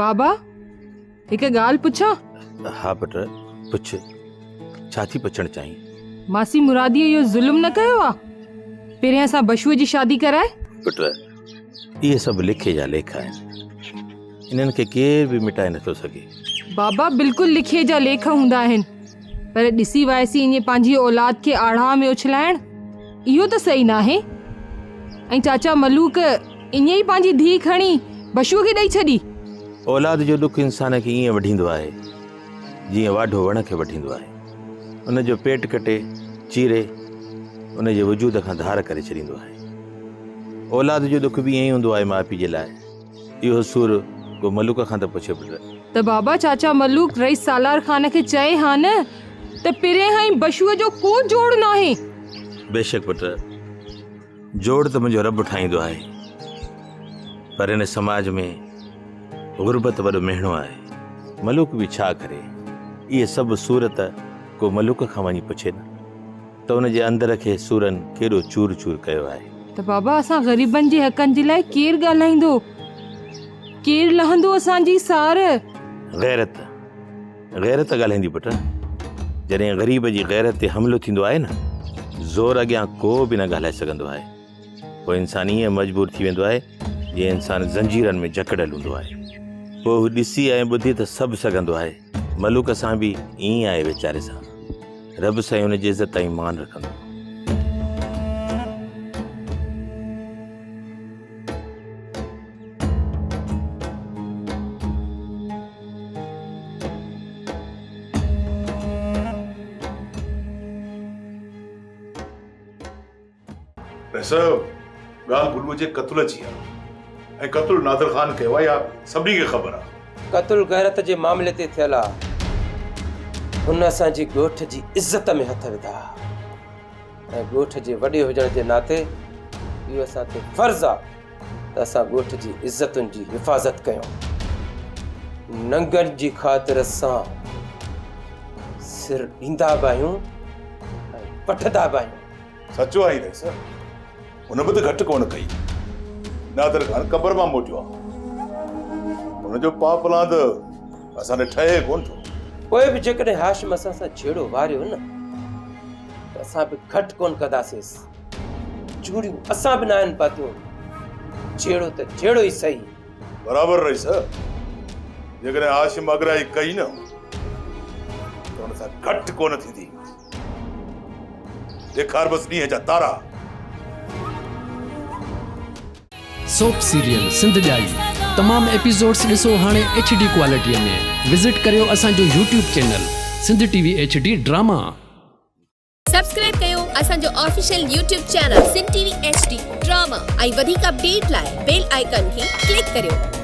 بابا هڪ ڳالهه پڇان؟ ها پٽ پڇ، ڇا ٿي پڇڻ چاهين؟ ماسي مراديء اهو ظلم نه ڪيو آ؟ پهريان سان بشوء جي شادي ڪرائي؟ پٽ اهي سڀ لکي جا ليک آهن، انهن کي ڪير به مٽائي نٿو سگهي. بابا بلڪل لکي جا ليک هوندا آهن، پر ڏسي وائسي ائين پنهنجي اولاد کي آڙاهه ۾ اڇلائڻ اهو ته صحيح ناهي. ۽ چاچا ملوڪ ائين ئي پنهنجي ڌيء کڻي بشوء کي ڏئي ڇڏي. اولاد جو ڏک انسان کي ائين وڍيندو آهي، جيئن واڍو وڻ کي وڍيندو آهي. ان جو پيٽ ڪٽي، چيري، ان جي وجود کان ڌار ڪري ڇڏيندو آهي. اولاد جو ڏک به ائين ئي هوندو آهي ماء پيء جي لاء. اهو سور ڪو ملوڪ کان ته پڇي پٽ. ته بابا چاچا ملوڪ رئيس سالار خان کي چئي ها نه ته پرين ۽ بشوء جو ڪو جوڙ ناهي. بيشڪ پٽ، جوڙ ته منهنجو رب ٺاهيندو آهي، پر هن سماج ۾ غربت وڏو مهڻو آهي. ملوڪ به ڇا ڪري، اهي سڀ سور ته ڪو ملوڪ کان وڃي پڇي نه. ته ان جي اندر کي سورن ڪيڏو چور چور ڪيو آهي. ته بابا اسان غريبن جي حقن جي لاء ڪير ڳالهائيندو؟ ڪير لهندو اسان جي سار؟ غيرت، غيرت ڳالهائيندي پٽ. جڏهن غريب جي غيرت تي حملو ٿيندو آهي نه، زور اڳيان ڪو به نه ڳالهائي سگهندو آهي. پوء انسان ائين مجبور ٿي ويندو آهي، جيئن انسان زنجيرن ۾ جڪڙيل هوندو آهي. پوء هو ڏسي ۽ ٻڌي ته سڀ سگهندو آهي. ملوڪ سان به ائين ئي آهي ويچاري سان. رب سائين ان جي عزت ۽ مان رکندو. رئيس صاحب ڳالهه گلوء جي قتل جي آ ۽ قتل نادر خان ڪيو آ اها سڀني کي خبر آ. قتل غيرت جي معاملي تي ٿيل آ. هن اسان جي ڳوٺ جي عزت ۾ هٿ وڌا ۽ ڳوٺ جي وڏي هجڻ جي ناتي اهو اسان تي فرض آ ته اسان ڳوٺ جي عزتن جي حفاظت ڪيون. ننگن جي خاطر اسان سر ڏيندا به آهيون ۽ وٺندا به آهيون. سچو آهين رئيس، هن به ته گهٽ ڪونه ڪئي. نادر خان قبر مان موٽيو آهي. هن جو پاء پلاند اسان ڏي ٺهي ڪونه ٿو. پوء به جيڪڏهن هاشم اسان سان جهيڙو واريو نه ته اسان به گهٽ ڪونه ڪنداسينس. چوڙيون اسان به ناهن پاتيون. جهيڙو ته جهيڙو ئي سهي. برابر رئيس، جيڪڏهن هاشم اڳرائي ڪئي نه ته هن سان گهٽ ڪونه ٿيندي. ڏيکار بس ڏينهن جا تارا. سوپ سيريل سنڌ ڄائي تمام ايپيسوڊس ڏسو هاڻي ايڇ ڊي ڪوالٽي ۾ وزٽ ڪريو اسان جو YouTube channel Sindh T V H D drama. Subscribe ڪيو اسان جو official YouTube channel Sindh T V H D drama ۽ وڌيڪ اپڊيٽ لاء بيل آئيڪان کي ڪلڪ ڪريو.